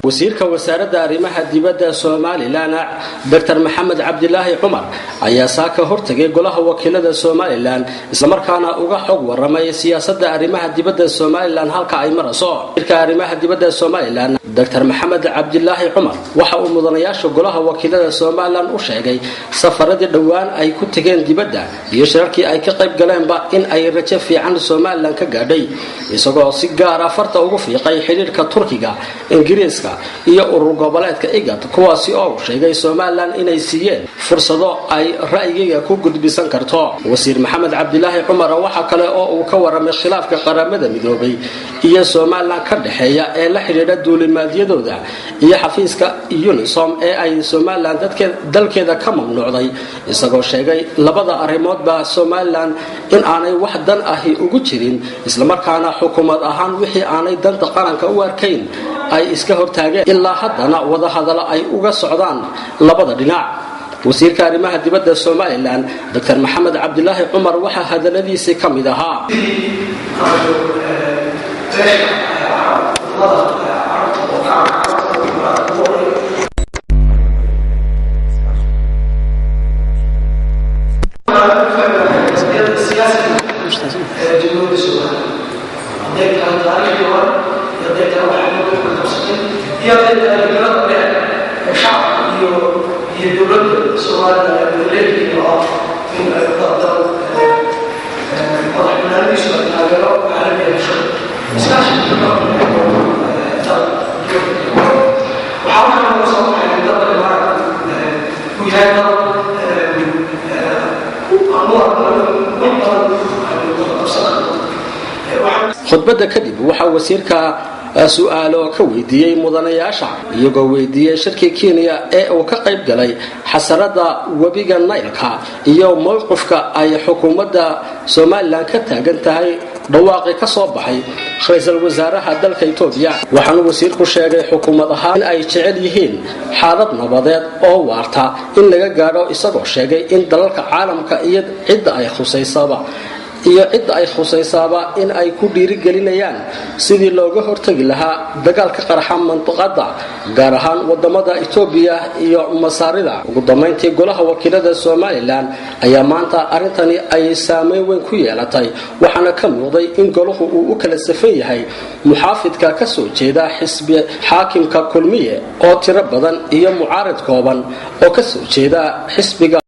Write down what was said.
Wasiirka wasaaradda arrimaha dibadda Somalilan, Doctor Maxamed Cabdilaahi Cumar, ayaa saaka hortagay golaha wakiilada Somalilan, islamarkaana uga xog waramay siyaasadda arrimaha dibadda Somalilan halka ay marayso. Wasiirka arrimaha dibadda Somalilan, Doctor Maxamed Cabdilaahi Cumar, waxa uu mudanayaasha golaha wakiilada Somalilan u sheegay safaradii dhowaan ay ku tegeen dibadda iyo shirarkii ay ka qayb galeenba in ay rajo fiican Somalilan ka gaadhay, isagoo si gaara farta ugu fiiqay xidhiirka Turkiga, Ingiriiska iyo urur goboleedka IGAD, kuwaasi oo uu sheegay Somalilan inay siiyeen fursado ay ra'yiga ku gudbisan karto. Wasiir Maxamed Cabdilaahi Cumar waxa kale oo uu ka waramay khilaafka Qaramada Midoobay iyo Somalilan ka dhexeeya ee la xidhiidha duulimaadyadooda iyo xafiiska UNSOM ee ay Somalilan dalkeeda ka mamnuucday, isagoo sheegay labada arrimoodba Somalilan in aanay wax dan ahi ugu jirin, islamarkaana xukuumad ahaan wixii aanay danta qaranka u arkayn ay iska hortaageen, ilaa haddana wadahadalo ay uga socdaan labada dhinac. Wasiirka arrimaha dibadda Somalilan, Doctor Maxamed Cabdilaahi Cumar, waxaa hadaladiisii ka mid ahaa: Iyo dowladda Soomaaliya leeyihiin oo ah in ay dal madaxbanaanidiisu ay taageero caalami hesho, iskaashi. Waxaa waxaa nooga soo baxay dalka Imaaraadka uu yahay dal aanu aragno in wax badan aynu wada qabsan karno. Khudbadda kadib waxaa wasiirka su-aalo ka weydiiyey mudanayaasha, iyagoo weydiiyey shirkii Kenya ee uu ka qayb galay, xasarada webiga Naylka iyo mowqifka ay xukuumadda Somalilan ka taagan tahay dhawaaqii ka soo baxay ra-iisul wasaaraha dalka Itoobiya. Waxaanu wasiirku sheegay xukuumad ahaan in ay jecel yihiin xaalad nabadeed oo waarta in laga gaadho, isagoo sheegay in dalalka caalamka iyo cidda ay khusaysaaba in ay ku dhiirigelinayaan sidii looga hortagi lahaa dagaalka qarxa mandiqada, gaar ahaan wadamada Itoobiya iyo Masaarida. Ugu dambayntii, golaha wakiilada Somalilan ayaa maanta arrintani ay saameyn weyn ku yeelatay, waxaana ka muuqday in golahu uu u kala safan yahay muxaafidka ka soo jeeda xisbi xaakimka Kulmiye oo tiro badan iyo mucaarid kooban oo ka soo jeeda xisbiga.